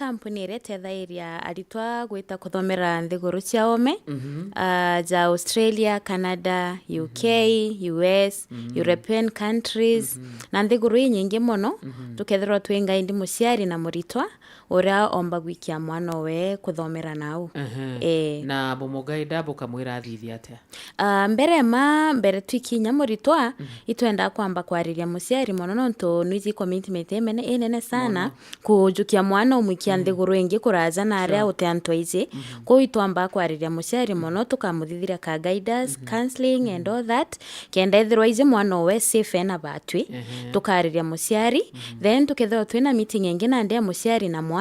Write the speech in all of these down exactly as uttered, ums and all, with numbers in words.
Kampuni iria itethairia aritwa gwita kuthomera nthiguru cia oome, mhm, ah, ja Australia, Canada, U K, mhm, U S, mhm, European countries, mhm, na nthiguru inyingi mono, mhm, tukethirwa twi guide muciari na muritwa uria omba gwikia mwana owe kuthomera nau. Ehe. Eh. Na bumugaida bukamwira athithie atia? Ah, mbere ma, mbere twikinya muritwa, mhm, itwendaa kwamba kwariria muciari mono, nontu nwiji commitment imene-, inene sana, mono, kujukia mwana umwikia, mhm, nthiguru ingi kuraja na aria, sure, uti antu aiji. Mhm. Kwou itwambaa kwariria muciari mono, tukamuthithiria ka guidance, mhm, counseling and, mhm, all that, kenda ethirwa aiji mwana owe safe ena batwi, ehe, tukariria muciari, mhm, then tukethirwa twina meeting ingi nandi ya muciari na mwana,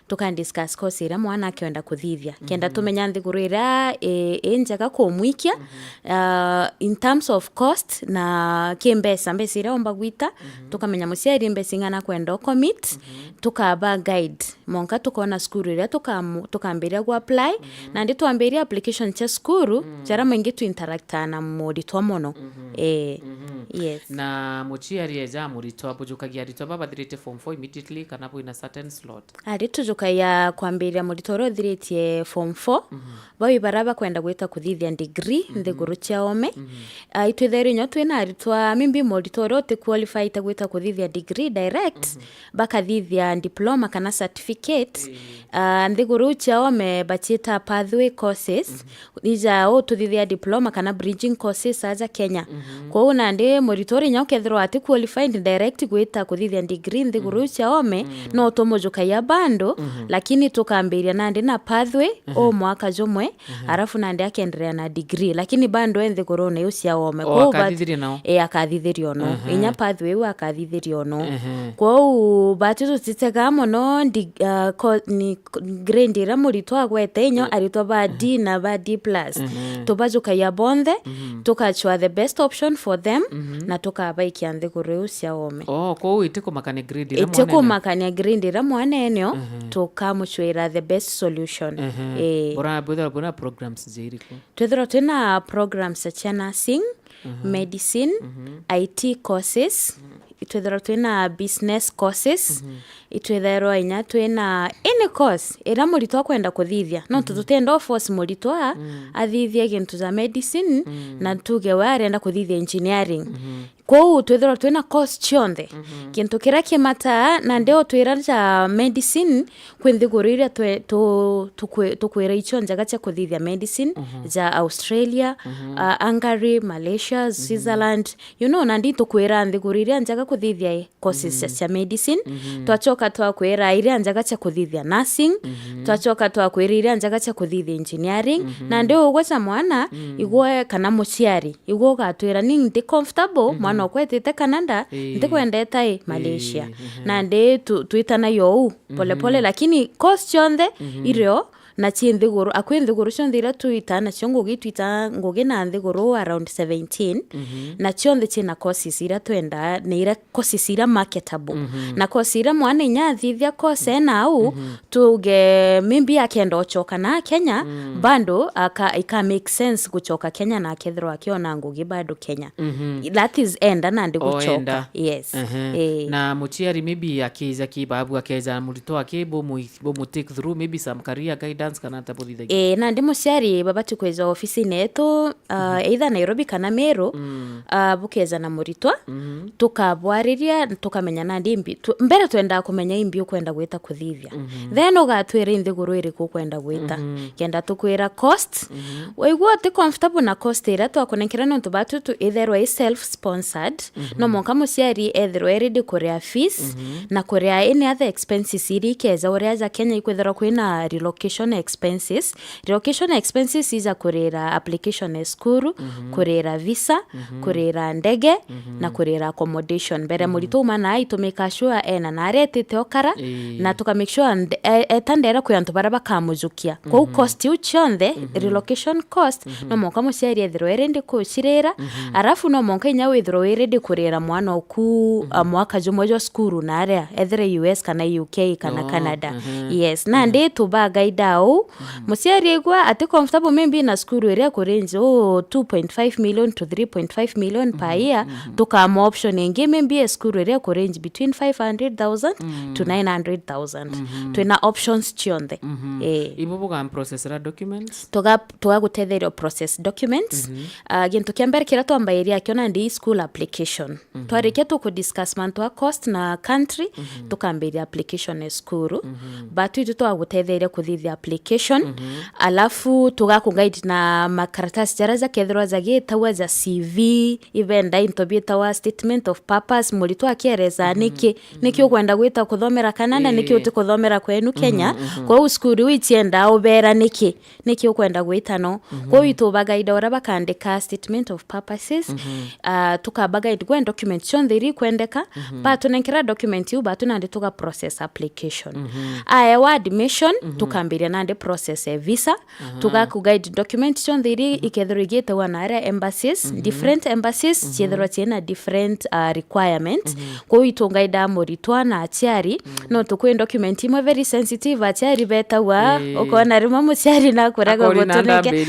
tuka discuss course iria mwana akenda kuthithia, kenda, mhm, tumenya nthiguru iria i, i njega kumwikia, mhm, uh, in terms of cost na ki mbeca, mbeca iria omba gwita, mhm, tukamenya muciari mbeca ing'ana kwenda ucommit, mhm, tukaba guide monka, tukona cukuru iria tukamu-, tukambiria gu apply, mhm, nandi twambiria application cia cukuru, mhm, jaria maingi tu interact na muritwa mono. Mhm. Eh, mhm, yes. Na muciari eja muritwa, bujukagia aritwa babathirite form four immediately kana bwina certain slot? Ari tujukagia kwambiriria muritwa uria uthiritie form four, mhm, bau ibaria bakwenda gwita kuthithia degree, mhm, nthiguru cia oome. Mhm. Ah, itwithairwe inya twina aritwa, maybe muritwa uria uti qualified gwita kuthithia degree direct, mhm, bakathithia diploma kana certificate. Ii. Ah, nthiguru cia oome baciita pathway courses. Mhm. Ija uu tuthithia diploma kana bridging courses aja Kenya. Mhm. Kwou nandi muritwa uria inya ukethirwa ati qualified direct gwita kuthithia degree nthiguru, mhm, iu cia oome, mhm, no tumujukagia bando, mhm, lakini tukambiria nandi na pathway, mhm, uu mwaka jumwe, mhm, arafu nandi akenderea na degree, lakini bando e nthigurune iu cia oome. O, kwou ba-, akathithiria nao? E, akathithiria ono. Mhm. Inya pathway iu akathithiria ono. Mhm. Kwou batu tutitegaa mono ndi-, ah, ko-, ni grade iria muritwa agwete inyo, yeah, aritwa ba D na ba D plus. Mhm. Tubajukagia bonthe, mhm, tukachwa the best option for them, mhm, na tukabaikia nthiguru iu cia oome. Oh, kwou itikumakania grade iria mwana ene? Itikumakania grade iria mwana eneo, mhm, tukamuchwira the best solution. Mhm. Eh. Bora, bwithirwa bwina programs ja iriku? Twithirwa twina programs cia nursing, mhm, medicine, mhm, I T courses, mhm, itwithirwa twina business courses, mhm, itwithairwa inya twina any course iria muritwa akwenda kuthithia. Nontu, mhm, tutienda u force muritwa, mm, athithie gintu ja medicine, mm, na tuge we arenda kuthithia engineering. Mhm. Kwou twithirwa twina course cionthe. Mhm. Gintu kiria kimataa, nandi utwira ja medicine, kwi nthiguru iria twe-, tu-, tukwi-, tukwira icio njega cia kuthithia medicine, mhm, ja Australia, mhm, ah, Hungary, Malaysia, mhm, Switzerland, you know, nandi tukwira nthiguru iria njega kuthithia i courses, mhm, cia medicine. Mhm. Twachoka twakwira iria njega cia kuthithia nursing. Mhm. Twachoka twakwira iria njega cia kuthithia engineering. Mhm. Nandi ugwe ja mwana, mm, igwe kana muciari, igwe ugatwira, "Ni ndi comfortable, mhm, mwana okwa etite Canada, ii, ntikwendeta i Malaysia." Ii, mhm. Nandi tu-, twitanagia uu, pole pole, mhm, lakini course cionthe, mhm, irio na ci nthiguru, akwi nthiguru cionthe iria twitaa nacio ngugi, twitaa ngugi na nthiguru around seventeen, mhm, na cionthe ciina courses iria twendaa, na iria courses iria marketable. Mhm. Na course iria mwana inya athithia course ena au, mhm, tuge maybe akenda uchoka na Kenya, mm, bado aka, ika make sense guchoka Kenya na akethirwa akiona ngugi bado Kenya. Mhm. That is enda nandi guchoka. Enda. Yes. Ehe. Eh. Na muciari maybe akija ki babu akeja muritwa aki bu mu, bu mu take through maybe some career guidance kana ata buthithagia? Eh, nandi muciari babati kwija ofisine yetu, ah, mhm, either Nairobi kana Meru, mm, ah, bukeja na muritwa, mhm, tukabwariria, tukamenya nandi imbi, tu, mbere twendaa kumenya imbi ukwenda gwita kuthithia. Mhm. Then ugatwira i nthiguru iriku ukwenda gwita. Mhm. Kenda tukwira cost, mhm, waigua uti comfortable na cost iria twakunenkera nontu batu tu itherwa i self sponsored, mhm, no mwanka muciari ethirwa e ready kuria fees, mhm, na kuria any other expenses iria ikeja uria ja Kenya ikwithirwa kwina relocation expenses. Relocation expenses ija kurira application ya cukuru, mhm, kurira visa, mhm, kurira ndege, mhm, na kurira accommodation. Mbere, mhm, muritwa uma na ai, to make sure ena na aria etite okara, ii, na tuka make sure nd-, e-, eta ndera kwi antu baria bakamujukia. Kwou, mhm, cost iu cionthe, mhm, relocation cost, mhm, no mwanka muciari ethirwe e ready kucirira, mhm, arafu no mwanka inya withirwe wi ready kurira mwana oku, mhm, a, mwaka jumwe jwa cukuru na aria, ethire U S kana U K kana, oh, Canada. Mhm. Yes, nandi, mhm, tuba guide au uu, muciari aigua ati comfortable maybe na cukuru iria ikurange uu two point five million to three point five million per year, tukama option ingi maybe e cukuru iria ikurange between five hundred thousand to nine hundred thousand. Twina options cionthe. Eh. Ibo buga process ra documents? Tuga-, tugagutetheria process documents. Ah, gintu kia mbere kiria twambairia akio nandi i school application. Twarikia tuku discuss mantu a cost na country, tukambiria application e cukuru. Batu itu twagutetheria kuthithia application, alafu tugakuguide na makaratasi jaria jakethirwa jagitagwa ja C V, ibenda into biitagwa statement of purpose, muritwa akiereza niki, niki ukwenda gwita kuthomera Canada, niki uti kuthomera kwenu Kenya. Kwou cukuru iu icienda ubera niki. Niki ukwenda gwita no? Kwou itubagaida uria bakaandika statement of purposes, ah, tukabagaid gwe document cionthe iria ikwendeka, batunenkera document iu, batu nandi tuga process application. Aewa admission, tukambiria nandi process e visa, tugakuguide document cionthe iria ikethirwa igitagwa na aria embassies, different embassies ciethirwa ciina different, ah, requirement. Kwou itungaida muritwa na aciari, nontu kwi document imwe very sensitive, aciari betagwa, ukona rimwe muciari nakurega gutunike,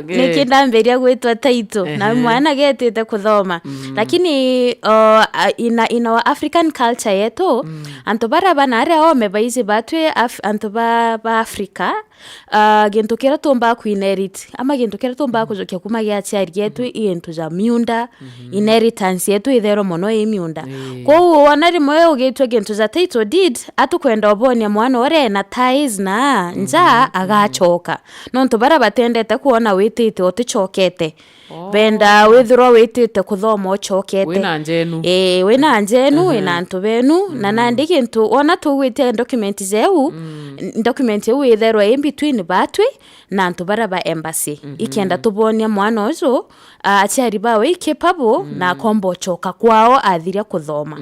niki ndambiria gwitwa title, na mwana getite kuthoma. Lakini, uh, a-, in, in our African culture yetu, antu baria bana aria ome baiji batwi Af-, antu ba, ba Africa, ah, gintu kiria tumbaa kuinherit, ama gintu kiria tumbaa kujukia kuma gia aciari getu, i gintu ja miunda, inheritance yetu itherwa mono i miunda. Kwou wona rimwe ugitwe gintu ja title deed, atukwenda ubonia mwana uria ena ties na nja agachoka. Nontu baria batendete kwona witite utichokete. Benda withirwa witite kuthoma uchokete. Wina njenu. Ii, wina njenu, wina antu benu, na nandi gintu, wona tugwite document jeu, n-, document iu itherwa i between batwi na antu baria ba embassy. Ikenda tubonia mwana uju, a-, aciari bawe i capable na akomba uchoka kwao athiria kuthoma.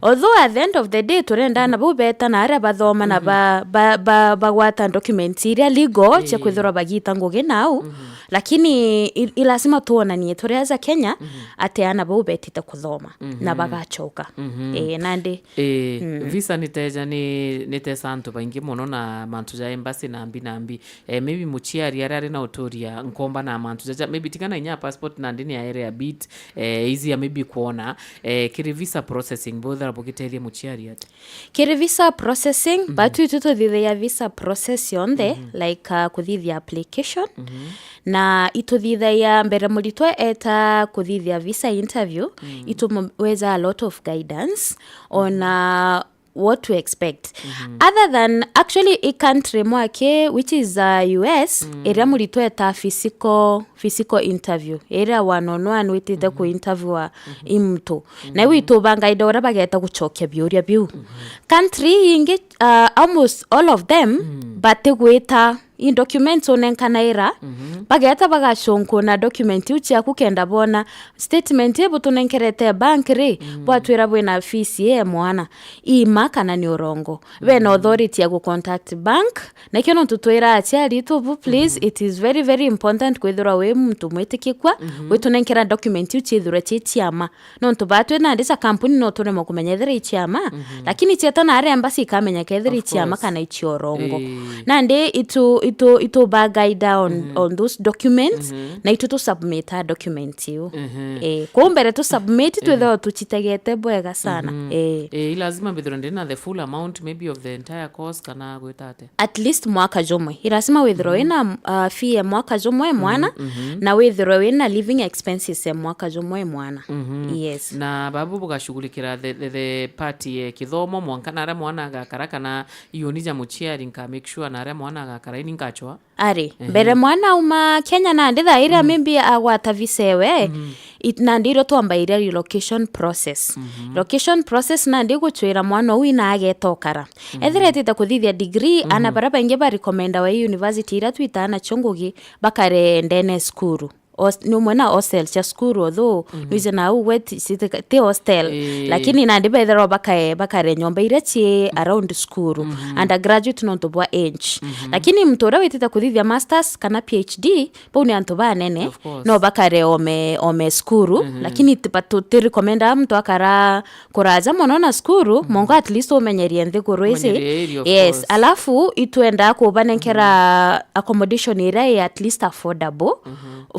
Although at the end of the day, turenda ana bau beta na aria bathoma na ba-, ba-, ba-, bagwata document iria legal cia kwithirwa bagita ngugi nau, lakini i, i lazima tuonanie turi aja Kenya ati ana bau betite kuthoma na bagachoka. Ii, nandi. Ii, visa niteja ni, nitesa antu baingi mono na mantu ja embassy nambi nambi. Eh, maybe muciari aria ari na uturia nkomba na mantu jaja, maybe tigana inya passport nandi ni aere a bit, eh, easier maybe kuona, eh, kiri visa processing, buthera bugitethia muciari ati? Kiri visa processing, batu itu tuthithagia visa process yonthe, like, uh, kuthithia application. Na ituthithagia mbere muritwa eta kuthithia visa interview, itumweza a lot of guidance on, uh, what to expect. Other than, actually, i country mwake, which is, uh, U S, iria muritwa eta physical physical interview, iria one on one witite ku interview wa i muntu. Na iu itubanga indo uria bageta guchokia biuria biu. Country ingi, uh, almost all of them, batigwita i documents unenkanaira, bageta bagacunku na document iu ciaku kenda bona statement ibu tunenkerete bank ri, bwatwira bwina fees ye mwana, ima kana ni urongo. Bena authority ya gu contact bank, Nakio nontu twira aciari itu bu, please, it is very, very important kwithirwa wi muntu mwitikikua, witunenkera document iu ciithirwe ci ciama. Nontu batwi nandi ja kampuni no turemwe kumenya ethira i ciama, lakini cieta na aria embassy ikamenya kethira i ciama kana i cia urongo. Nandi itu, itu, itu ba guide on, on those documents, na itu tu submit a document iu. Eh, kwou mbere tu submit, twithirwa tucitegete bwega sana. Eh. Eh, i lazima mbithirwe ndina the full amount maybe of the entire course kana gwita atia? At least mwaka jumwe. I lazima withirwe wina, uh, fee ya mwaka jumwe mwana, na withirwe wina living expenses ya mwaka jumwe mwana. Yes. Na babu bugashughulikira the, the, the part ya kithomo mwanka na aria mwana agakara, kana iuni ja muciari nka make sure na aria mwana agakara ini ngachwa? Ari, mbere mwana auma Kenya nandi thaa iria maybe agwata visa ewe, it-, nandi irio twambairia relocation process. Relocation process nandi iguchwira mwana uu ina ageta ukara. Ethira etite kuthithia degree, ana baria baingi ba recommenda wa university iria twitaa nacio ngugi bakare ndene cukuru. Host-, ni umwe na hostel cia cukuru, although nwije nau gwe ti, ti, ti hostel. Ii. Lakini nandi bethirwa bakae, bakare nyomba iria ci around cukuru. Undergraduate nontu bwa age. Lakini muntu uria witite kuthithia masters kana P H D, bau ni antu banene, Of course. no bakare ome, ome cukuru. Lakini ti, batu-, ti recommenda muntu akara kuraja mono na cukuru, mongo at least umenyerie nthiguru ici. Umenyerie area, of Yes, course. alafu itwenda kubanenkera accommodation iria i at least affordable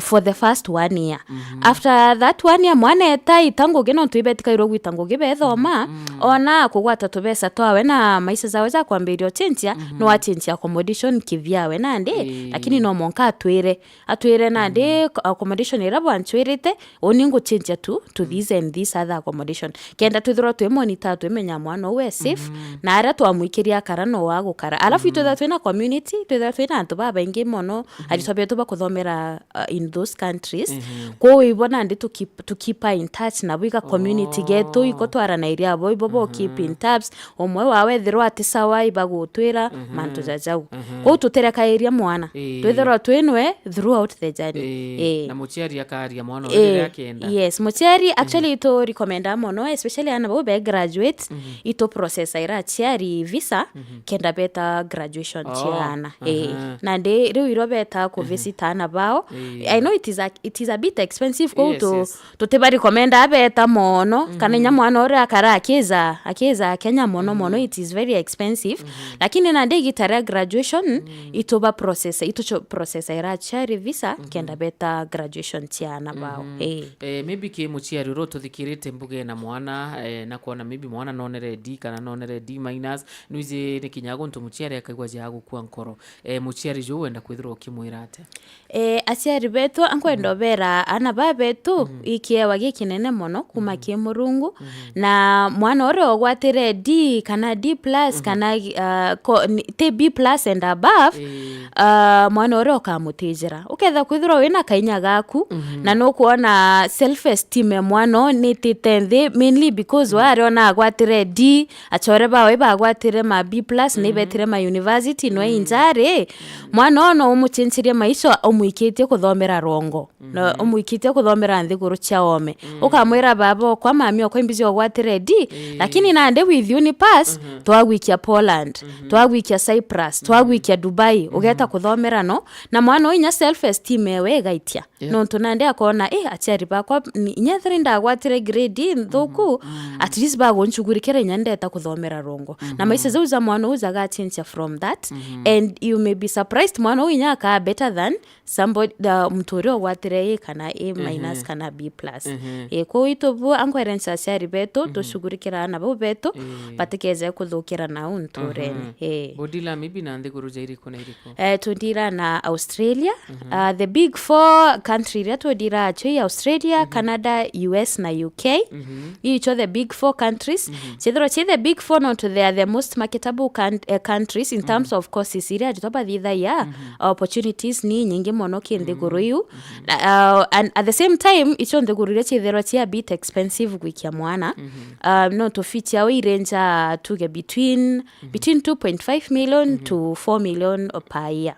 for the first one year. After that one year, mwana eta ita ngugi, nontu ibetikairwe gwita ngugi bethoma, ona kugwata tubesa twawe na maisha jawe ja kwambiria ucenjia, no acenjia accommodation kivyawe nandi, Ii. lakini no monka atwire, atwire nandi accommodation iria bwancwirite, uni ngucenjia tu to this and this other accommodation. Kenda twithirwa twi monitor, twimenya mwana uu e safe, na aria twamwikiria akara no wa gukara. Alafu itwithirwa twina community, twithirwa twina antu babaingi mono, aritwa betu bakuthomera, uh, in those countries. Kwou ibo nandi to keep, to keep in touch nabo iga community getu, iko twaranairia abo, ibo bo keep in tabs. Umwe wao ethirwa ati sawa, ibagutwira mantu jajau. Kwou tutirekairia mwana. Ii. Twithirwa twinwe throughout the journey. Ii. Ii. Na muciari akaria mwana Ii. riria akenda. Yes, muciari actually itu recommenda mono, especially ana bau be graduate, itu process ira aciari visa, kenda beta graduation Oh. ciana. Ii. Aha. Nandi riu iro beta ku visit ana bao. Ii. I know it is a, it is a bit expensive, kwou Yes, tu, yes. tutiba recommenda abeta mono, kana inya mwana uria akara akiza, akiza Kenya mono mono, it is very expensive. Lakini nandi igita ria graduation, ituba process, itucho process ira aciari visa, kenda beta graduation ciana bao. Ii. Eh, maybe ki muciari uria ututhikirite mbuge na mwana, eh, na kwona maybe mwana nonere D kana nonere D minus, nwiji ni kinya guntu muciari akaigua ja gukua nkoro. Eh, muciari ju wenda kwithirwa ukimwira atia? Eh, aciari betu, ankwenda ubera ana ba betu, ikiewa gikinene mono kuma ki Murungu, na mwana uria ugwatire D kana D plus, kana, ah, ko-, ni-, ti B plus and above, Ii. ah, mwana uria ukamutijira. Uketha kwithirwa wina kainya gaku, na nukwona self esteem ya mwana uu nitite nthi, mainly because wa ariona agwatire D, achore bawe bagwatire ma B plus, ni betire ma university, no injari, mwana uu no umuchinchirie maisha, umwikitie kuthomera rongo. No, umwikitie kuthomera nthiguru cia ome. Ukamwira, "Baba okwa, mami okwa, imbiji ogwatire D, lakini nandi with you ni pass, twagwikia Poland, twagwikia Cyprus, twagwikia Dubai, ugeta kuthomera no." Na mwana uu inya self esteem ewe igaitia. Yeah. Nontu nandi akona, "Eh, aciari bakwa, ni-, inya ethira indagwatire grade nthuku, at least bagunchugurikira inya ndeta kuthomera rongo." Na maisha jau ja mwana uu jagachinchia from that, and you may be surprised mwana uu inya akaa better than somebody, the, muntu uria ugwatire A kana A minus kana B plus. Eh, kwou itu bu ankwere ncha aciari betu, tushugurikira ana bau betu, batikeje kuthukira nau nturene. Eh. Bodila, maybe na nthiguru ja iriku na iriku? Eh, tundira na Australia. Uh, the big four country iria tundira acio i Australia, Canada, U S na U K. Icio the big four countries. Chithirwa chi the big four, nontu they are the most marketable coun-, eh, countries in terms of courses iria aritwa bathithagia. Opportunities ni nyingi mono ki nthiguru iu. Na, uh, and at the same time, icio nthiguru iria chithirwa chi a bit expensive gwikia mwana. Uh, nontu fee ciao irenja, tuge, between between two point five million to four million per year.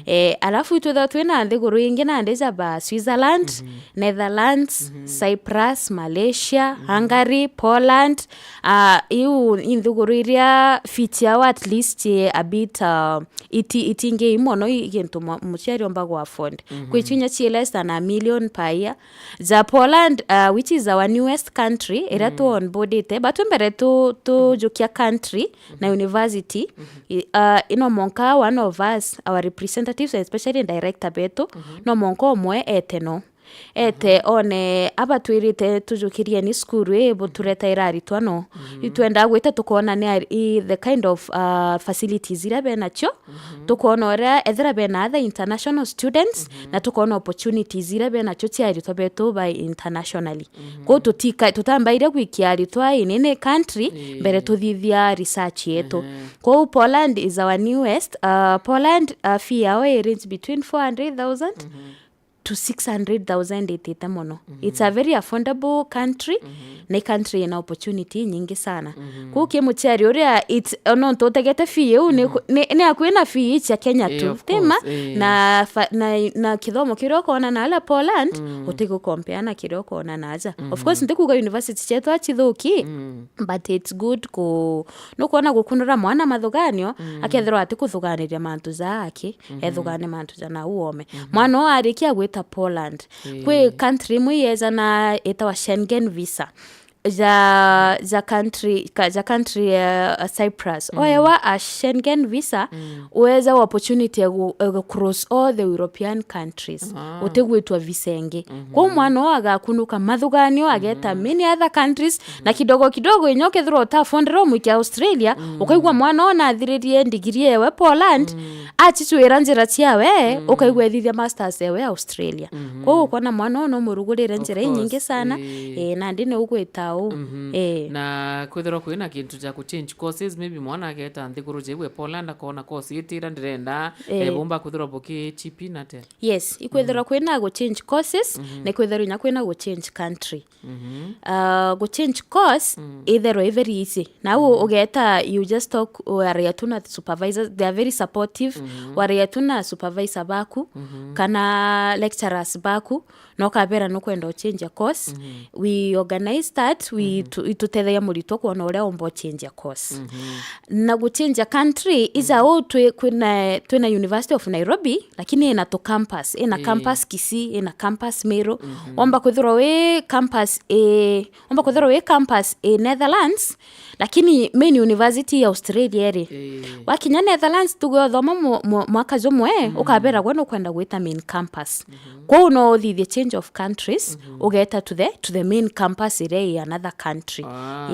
Eh, alafu itwithirwa twina nthiguru ingi nandi ja ba Switzerland, Netherlands, Cyprus, Malaysia, Hungary, Poland. Ah, iu i nthiguru iria fee ciao at least a bit, ah, iti-, itingi mono i gintu mwa-, muciari omba gu afford. Kwi icio inya ci less than a million per year. Ja Poland, uh, which is our newest country, iria tu onboardite, but mbere tu, tujukia country na university, i-, uh, ino monka one of us, our representatives, especially director betu, no monka omwe ete no. Ete one, aba twirite tujukirieni cukuru ii, buturetaira aritwa no. Itwenda gwita tukona ni ari-, i, the kind of, uh, facilities iria benacio, tukoona uria ethira bena other international students, na tukoona opportunities iria benacio cia aritwa betu ba internationally. Kwou tutika-, tutambaire gwikia aritwa in any country mbere tuthithia research yetu. Kwou Poland is our newest. Uh, Poland, uh, fee yao i range between four hundred thousand to six hundred thousand itite mono. It's a very affordable country, na i country ina opportunity nyingi sana. Kuu ki muciari uria, it's, nontu utegete fee iu, ni, ni, ni akui na fee cia Kenya tu, tima? Na, na kithomo kiria ukona na ala Poland, utigukompea na kiria ukona na aja. Of course, ntikuga university cietu acithuki, but it's good ku, nukwona gukunura mwana mathuganio, akethirwa atikuthuganiria mantu ja aki, ethugane mantu ja nau ome. Mwana uu arikia gwita Poland, kwi country imwe iejana itawa Schengen visa. Ja, ja country, ka, ja country, uh, Cyprus. Oewa a Schengen visa, ueja opportunity ya gu, ya gu cross all the European countries. Utigwitwa visa ingi. Kwou mwana uu agakunuka mathuganio, ageta many other countries, na kidogo kidogo inya ukethirwa uta affordera umwikia Australia, ukaigua mwana uu nathiririe ndigiri ewe Poland, achicwira njira ciawe, ukaigua ethithia masters ewe Australia. Kwou ukona mwana uu no murugurire njira inyingi sana, eh, nandi ni ugwita uu. Eh. Na kwithirwa kwina kintu ja ku change courses, maybe mwana ageta nthiguru ja iu e Poland, akona course itira ndirenda, eh, bumba kwithirwa buki chip in atia? Yes, ikwithirwa kwina gu change courses, na ikwithirwa inya kwina gu change country. Uh, gu change course itherwa i very easy. Nau ugeta, you just talk, waria tu na supervisors, they are very supportive. Waria tu na supervisor baku, kana lecturers baku, na ukabera nukwenda u change a course. We organize that, we tu, itutethagia muritwa kwona uria umba u change a course. Na gu change a country, ija uu twi, kwina, twina University of Nairobi, lakini ina tu campus, ina campus Kisii, ina campus Meru. Womba kwithirwa wi campus, eh, womba kwithirwa wi campus, eh, Netherlands, lakini main university ya Australia iri. Wakinya Netherlands, tuge uthoma mu, mu, mwaka jumwe, ukabera gwe nukwenda gwita main campus. Kwou no uthithie change of countries, ugeta to the, to the main campus iria i another country.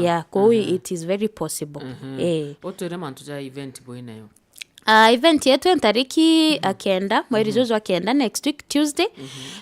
Yeah, kwou it is very possible. Eh. Utwire mantu ja event bwinayo. Ah, event yetu ya ntariki a kenda, mweri juju wa kenda, next week Tuesday,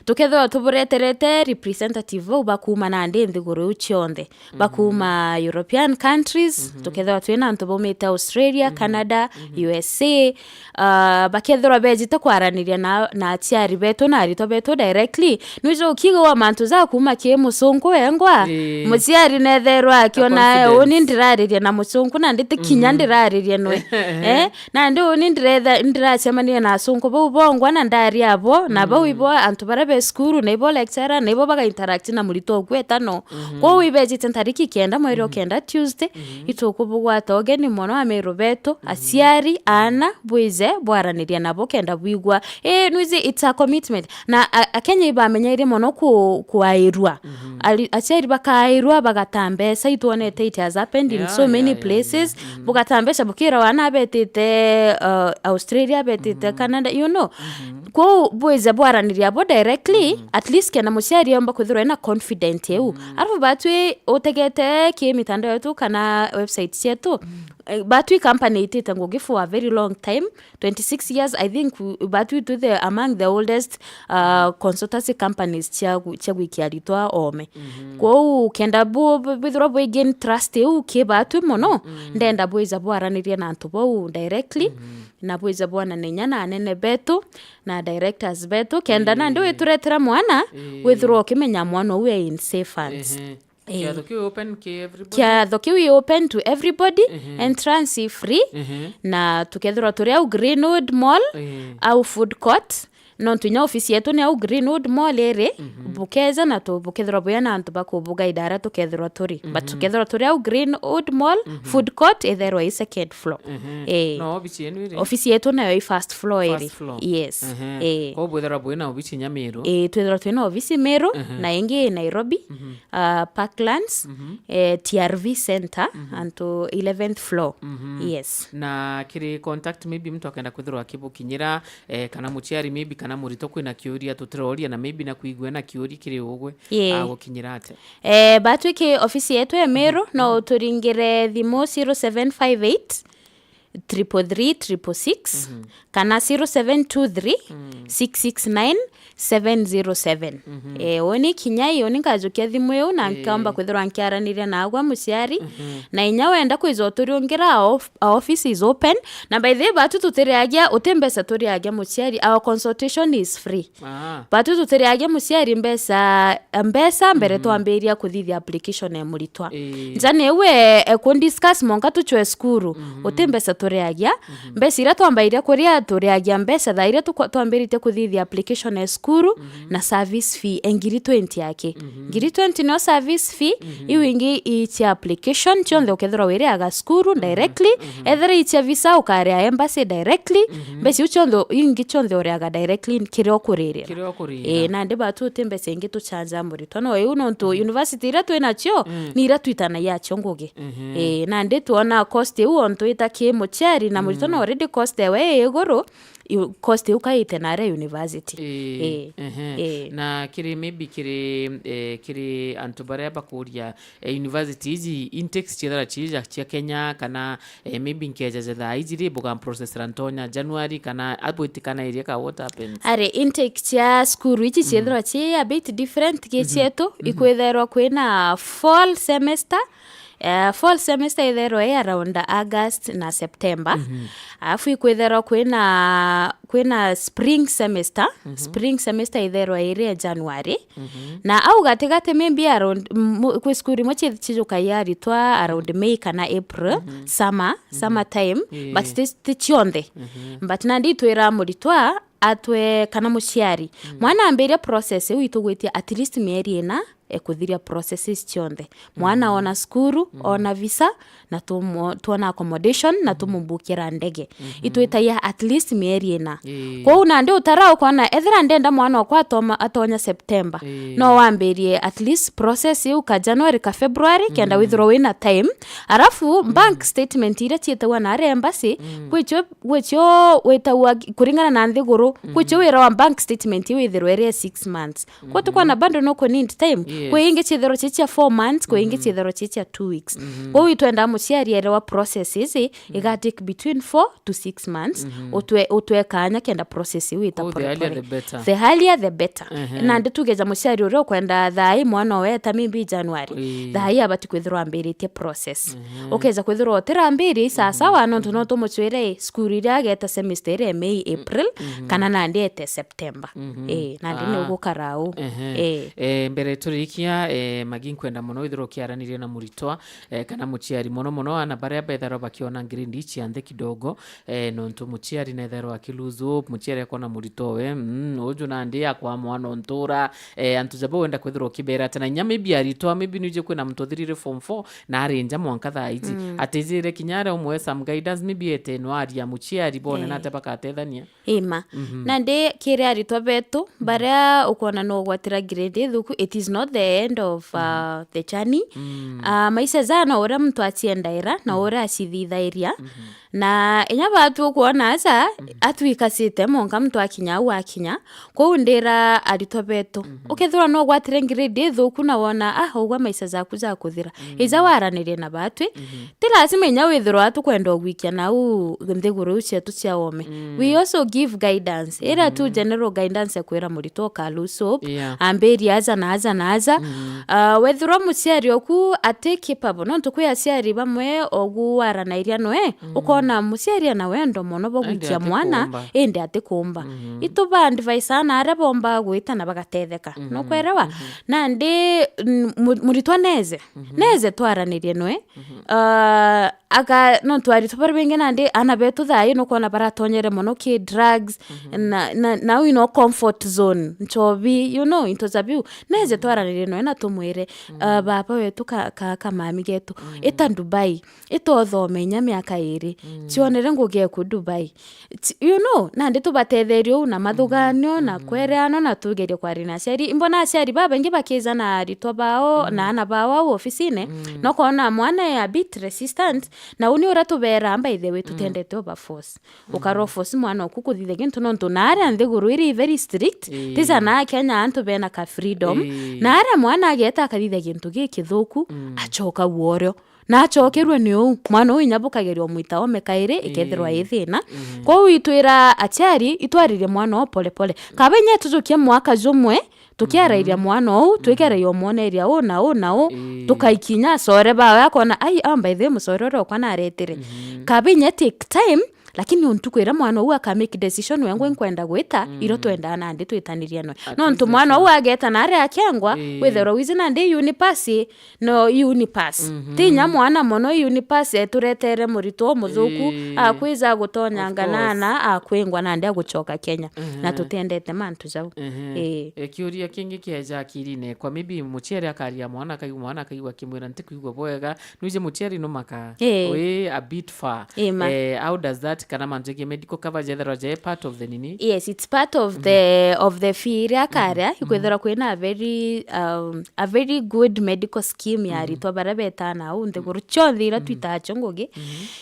tukethirwa tubureterete representative bau bakuuma nandi nthiguru iu cionthe, bakuuma European countries, tukethirwa twina antu baumite Australia, Canada, U S A, ah, bakethirwa bejite kwaraniria na, na aciari betu na aritwa betu directly. Nwiji ukiigua mantu ja kuuma ki musungu wengwa, muciari netherwa akiona, "Uni ndirariria na musungu, nandi ti kinya ndirariria nwe." Eh? Nandi uni ndiretha, ndiracemania na asungu bau bongwa na ndaria abo, na bau ibo antu baria be cukuru, na ibo lecturer, na ibo baga interact na muritwa ugweta no. Kwou ibejite ntariki kenda, mweri o kenda, Tuesday, itukubugwata ugeni mono Ameru betu, aciari, aana, bwije bwaraniria nabo kenda bwigua. Eh, nwiji, it's a commitment. Na a, Akenya ibamenyaire mono ku, kwairua. Ari, aciari bakairua, bagata mbeca, itwonete it has happened in so many places. Bugata mbeca, bukira wana betite, uh, Australia, betite Canada, you know. Kwou bwije bwaraniria abo directly, at least kenda muciari omba kwithirwa ena confident iu. Arafu batwi utegete ki mitandao yetu kana website cietu, eh, batwi company itite ngugi for a very long time, twenty-six years, I think, batwi twi the, among the oldest, uh, consultancy companies cia gu, cia gwikia aritwa ome. Kwou kenda bu, bu, bwithirwa bwi gain trust iu ki batwi mono, ndenda bwija bwaranirie na antu bau directly, na bwija bwanane inya na anene betu, na directors betu, kenda nandi wituretera mwana, withirwa ukimenya mwana uu e in safe hands. Ii. Kiatho kiu open ki everybody? Kiatho kiu i open to everybody, entrance i free, na tukethirwa turi au Greenwood Mall, au food court, nontu inya ofisi yetu ni au Greenwood Mall iri, bukeja na tu, bukethirwa bwina antu ba kubuguide aria tukethirwa turi. But tukethirwa turi au Greenwood Mall, food court itherwa i second floor. Ii. No ofisi yenu iri? Ofisi yetu nayo i first floor iri. First floor. Yes. Ii. Kwou bwithirwa bwina ofisi inya Meru? Ii, twithirwa twina ofisi Meru, na ingi i Nairobi. uh, Parklands, eh, T R V Center, antu eleventh floor. Yes. Na kiri contact, maybe mtu akenda kwithirwa akibukinyira, eh, kana muciari maybe kana murito kwina kiuria tutiroria, na maybe na kwigua na kiuria kiri ugwe, yeah, agukinyira atia? Eh, batwiki ofisi yetu e Meru, no uturingire thimu zero seven five eight, triple three triple six, kana zero seven two three six six nine seven zero seven. Eh, uni kinya ii, uni nkajukia thimu iu na nkaomba kwithirwa nkiaraniria naagwa muciari. Na inya wenda kwija uturiungira, our of-, our office is open. Na by the way, batu tutiriagia, uti mbeca turiagia muciari, our consultation is free. Ah. Batu tutiriagia muciari mbeca, mbeca mbere twambiria kuthithia application ya muritwa. Ii. Nja ni we, e, ku discuss monka tuchwe cukuru, uti mbeca turiagia. Mbeca iria twambairia kuria, turiagia mbeca thaa iria tukwa-, twambiritie kuthithia application ya cukuru na service fee e ngiri twenty yake. Ngiri twenty nio service fee, iu ingi i cia application, cionthe ukethirwa wiriaga cukuru directly, ethira i cia visa ukaria embassy directly, mbeca iu cionthe, ingi cionthe uriaga directly kiria ukuriria. Kiria ukuriria. Ii, nandi batu uti mbeca ingi tuchanja muritwa. No iu nontu university iria twi nacio, ni iria twitanagia acio ngugi. Ii, nandi twona cost iu ontu ita ki muciari na muritwa na already cost ewe i iguru, yu-, cost iu kaite naria university. Ii, Ii, ehe. Ii. Na kiri maybe kiri, eh, kiri antu baria bakuria, eh, university iji intakes ciethira cia, cia Kenya kana, eh, maybe nkeja ja thaa iji ri buga processera ntonya January kana abwitikana iria ka what happens? Ari intake cia cukuru iji ciethirwa ci a bit different ki cietu, ikwitherwa kwina fall semester. Eh, fall semester itherwa i around August na September. Alafu ikwitherwa kwina, kwina spring semester. Spring semester itherwa iri January. Na au gatigati maybe around, mu-, kwi cukuru imwe ci-, cijukagia aritwa around May kana April, summer, summer time, but ti, ti cionthe. But nandi itwira muritwa atwe kana muciari, mwana ambiria process iu itugwitia at least mieri ina, e, kuthiria processes cionthe. Mwana ona cukuru, ona visa, na tumo-, twona accommodation, na tumubukira ndege. Itwitagia at least mieri ina. Ii. Kwou nandi utara ukona, ethira ndenda mwana okwa atoma-, atonya September, Ii. no wambirie at least process iu ka January, ka February, kenda withirwa wina time. Alafu, bank statement iria ciitagwa na aria embassy, gwicio, gwicio witagwa kuringana na nthiguru, gwicio wira wa bank statement iu ithirwe iri six months. Kwou tukona bado no ku need time. Yes. Kwi ingi ciithirwa ci cia four months, kwi ingi ciithirwa ci cia two weeks. Kwou itwenda muciari erewa process ici iga take between four to six months, utwe, utwe kanya kenda process iu ita. Kwou the earlier the better. The earlier the better. Ehe. Nandi tugeja muciari uria ukwenda thaa ii mwana owe eta maybe January. Ii. Thaa ii abati kwithirwa ambiritie process. Ehe. Ukeja kwithirwa utirambiri, sawa sawa, nontu no tumucwire cukuru iria ageta semester iria May, April, kana nandi ete September. September. Mhm. Eh, nandi ni ugukara uu. Ehe. Eh. Eh, mbere turikia, eh, Magi, nkwenda mono withirwe ukiaraniria na muritwa, eh, kana muciari, mono mono ana baria betharwa bakiona grade cia nthi kidogo, eh, nontu muciari netherwa aki lose hope, muciari akona muritwa we, mm, uju nandi akwa mwana ontura, eh, antu jabo wenda kwithirwa ukibera ati na inya maybe aritwa, maybe nuje kwina muntu uthirire form four na ari nja mwanka thaa iji. Mm. Atijire kinya aria umwe some guidance, maybe ete no aria muciari bone. Eh. Nate bakatethania. Ima. Mhm. Nandi kiri aritwa betu, baria ukwona no ugwatira grade ithuku, it is not the end of, uh, the journey. Mm. Uh, maisha jana uria muntu aciendaira na uria acithithairia. Mhm. Na inya batu ukwona aja, atwikacite monka muntu akinya au akinya. Kwou ndira aritwa betu, ukethirwa no ugwatire grade ithuku na wona, ah, ugwa maisha jaku jakuthira. Mm. Ija waranirie na batwi, ti lazima inya withirwa tukwenda ugwikia nau nthiguru iu cietu cia ome. Mm. We also give guidance. Iria tu general guidance ya kwira muritwa uka lose hope. Yeah. Ambiria aja na aja na aja. Mm. Ah, wethirwa muciari oku ati capable, nontu kwi aciari bamwe ogu waranairia noe, ukona muciari ena wendo mono bwa gwikia mwana, indi atikumba. Mhm. Ituba advise ana aria bomba gwita na bagatetheka. Mhm. Nukwerewa? Mhm. Nandi, mm, mu-, muritwa neze. Mhm. Neze twaranirie noe. Mhm. Ah, aga, nontu aritwa baria baingi nandi, ana betu thayu nukwona baratonyere mono ki drugs, na, na, nau ino comfort zone, nchobi, you know, into ja biu. Neze twaranirie noe na tumwire, ah, baba wetu ka, ka, ka mami getu, ita Dubai, ita uthome inya miaka iri, cionere ngugi eku Dubai. Ti-, you know, nandi tubatetherie uu na mathuganio, na kwereanwa, na tugerie kwaria na aciari. Imbona aciari babaingi bakija na aritwa bao, na ana bao au ofisine, na ukona mwana e a bit resistant, na uu ni uria tuberaa, by the way, tutendete over force. Ukara force mwana oku kuthithia gintu, nontu na aria nthiguru iri very strict, tija na Kenya antu bena ka freedom, na aria mwana ageta akathithia gintu gikithuku, acoka uorio. Na acokerue ni uu, mwana uu inya bukageria umwita ome kairi, ikethirwa i thina. Kwou itwira aciari, itwaririe mwana uu pole pole. Kaba inya itujukie mwaka jumwe, tukiarairia mwana uu, twikeragia umwoneria uu na uu na uu, tukaikinya acore bawe, akona, "Ai, ah, by the way, mucore uria okwa naretire." Kaba inya take time, lakini untuku iria mwana uu aka make decision, we ngwe nkwenda gwita, iro twendaa nandi twitanirie noe. Nontu mwana uu ageta na aria akengwa, withirwa wizi nandi unipasi, no, i unipass. Ti inya mwana mono i unipass eturetere muritwa umuthuku, akwija agutonyanga nana, akwingwa nandi agucoka Kenya. Na tutendete mantu jau. Ii. E, kiuria kingi kieja akirine ekwa, maybe muciari akaria mwana, akaigua mwana, akaigua akimwira, "Ntikwigua bwega." Nwiji muciari numaka. Ii. Wi a bit far. Ii, ma. Eh, how does that, kana mantu jegie medical cover jethirwa je part of the nini? Yes, it's part of the, of the fee iria akaria, ikwithirwa kwina a very, um, a very good medical scheme ya aritwa baria betaa nau nthiguru cionthe iria twitaga cio ngugi.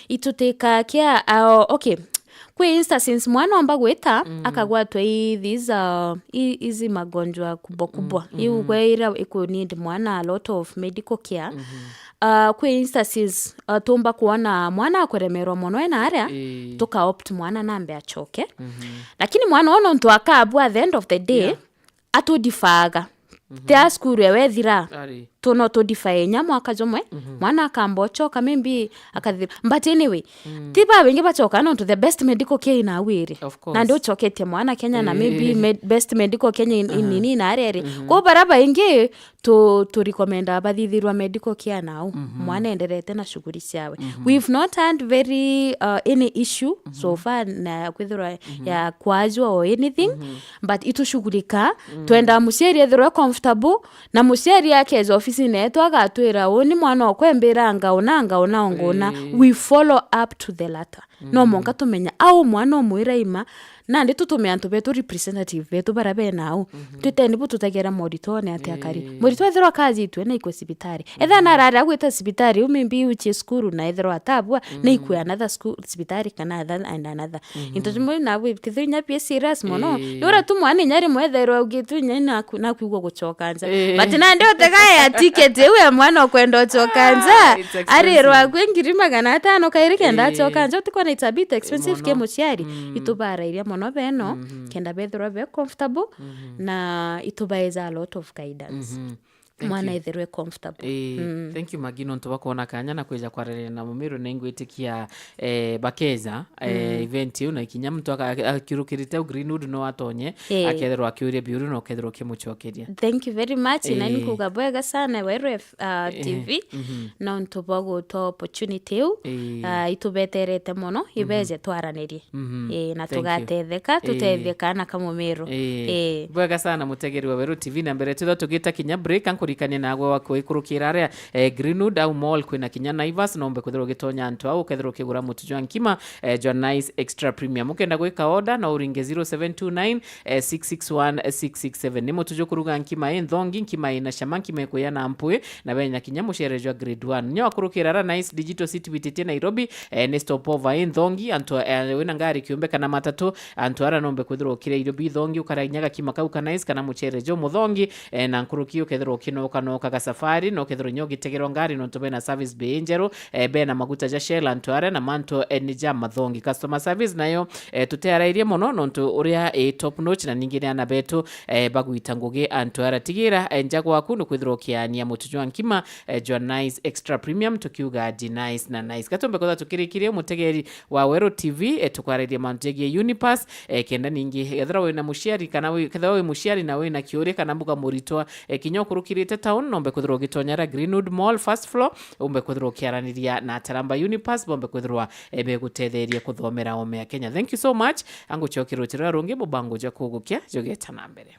Itutikaa kia, uh, okay. Kwi instances mwana omba gwita, akagwatwa i these, uh, i, izi magonjwa kubwa kubwa. Iu gwe iria iku need mwana a lot of medical care. Uh, kwi instances, uh, tumba kwona mwana akuremerwa mono ena aria, tuka opt mwana nambe acoke. Lakini mwana uu nontu akabua at the end of the day, atudifaaga. Ti a cukuru ewe ethira, tu no tudifae inya mwaka jumwe, mwana akamba ucoka, maybe akathira. But anyway, ti babaingi bacoka nontu the best medical care inawiri. Of course. Nandi ucoketie mwana Kenya na maybe med-, best medical Kenya in, in, in, in arere. Kwou baria baingi tu, tu recommenda bathithirwa medical care nau. Mwana enderete na shughuli ciawe. We've not had very, uh, any issue so far na kwithirwa ya kwajwa or anything, but itushughulika, twenda muciari ethirwe comfortable, na muciari akeja ofisine yetu agatwira, "Uu ni mwana okwa embira ngauna, ngauna, onguna." We follow up to the letter. No mwanka tumenya au mwana umwira ima, nandi tutume antu betu, representative betu baria bena au. Twiteni bu tutegera moritone ati akari. Moritwa ethirwa akajitue na ikwe cibitari. Ethirwa narari agwita cibitari, u maybe uchie cukuru na ethirwa atabua, na ikwe another school, cibitari kana another, and another. Into jimwe na bwi, kethirwa inya bie serious mono. Ni uria tu mwana inya rimwe ethairwa augitwe inya naku-, nakwigua gucoka nja. But nandi utegaya ticket iu ya mwana ukwenda ucoka nja. Arirwa kwi ngiri magana atano kairi kenda acoka nja, utikona it's a bit expensive ki muciari. Itubarairia mono beno, kenda bethirwa be comfortable, na itubaeza a lot of guidance. Mwana ethirwe comfortable. Ii, thank you Maggie nontu bwa kwona kanya na kwija kwariria na Mumiru, na ingwitikia, eh, bakeza, eh, event iu na ikinya muntu aka-, akiurukirite au Greenwood no atonye, akethirwa akiuria biuru na ukethirwa ukimucokeria. Thank you very much. Na ni kuuga bwega sana Weru F-, uh, T V, nontu bwa gutua opportunity iu, uh, itubeterete mono, ibeje twaranirie. Ii, na tugatetheka, tutetheka na Kamumiru. Ii. Bwega sana mutegeri wa Weru T V, na mbere twithwa tugita kinya break, ankurikanie nagwe wa kuikurukira aria, eh, Greenwood au Mall kwina kinya Naivas, no umbe kwithirwa ugitonya antu au, ukethirwa ukigura mutu jwa nkima, eh, jwa Nice Extra Premium. Ukenda gwika order, no uringe zero seven two nine, eh, six six one, six six seven. Ni mutu jukuruga nkima i nthongi, nkima ina cama, nkima ikuya na mpwi, na benya kinya mucere jwa grade one. Nyo akurukira ara Nice Digital City wititie Nairobi, eh, ni stopover i nthongi, antu, eh, wina ngari kiumbe kana matatu, antu ara nombe kwithirwa ukiria irio bithongi, ukaria kinya gakima kau ka Nice kana mucere jo muthongi, eh, na nkuruki ukethirwa ukinoka noka ga safari, na ukethirwa nyo ugitegerwa ngari nontu bena service bei njeru, eh, bena maguta ja Shell antu ara na mantu, eh, ni ja mathongi. Customer service nayo, eh, tutearairie mono nontu uria i top notch na ningi ni ana betu, eh, bagwita ngugi antu ara. Tigira, eh, nja gwaku ni kwithirwa ukiania mutu jwa nkima, eh, jwa Nice Extra Premium, tukiuga di nice na nice. Gatumbe kwithirwa tukirikirie mutegeri wa Weru T V, eh, tukwariria mantu jegie Unipass, eh, kenda ningi, ethirwa wina muciari kana wi-, kethirwa wi muciari na wina kiuria kana mbuga muritwa, eh, kinya ukurukirite town, nombe kwithirwa ugitonya ara Greenwood Mall first floor, umbe kwithirwa ukiaraniria na Taramba Unipass, bombe kwithirwa, eh, begutetheria kuthomera ome ya Kenya. Thank you so much. Angucokia ruchiro rungi mubango jwa kugukia jugeta na mbere.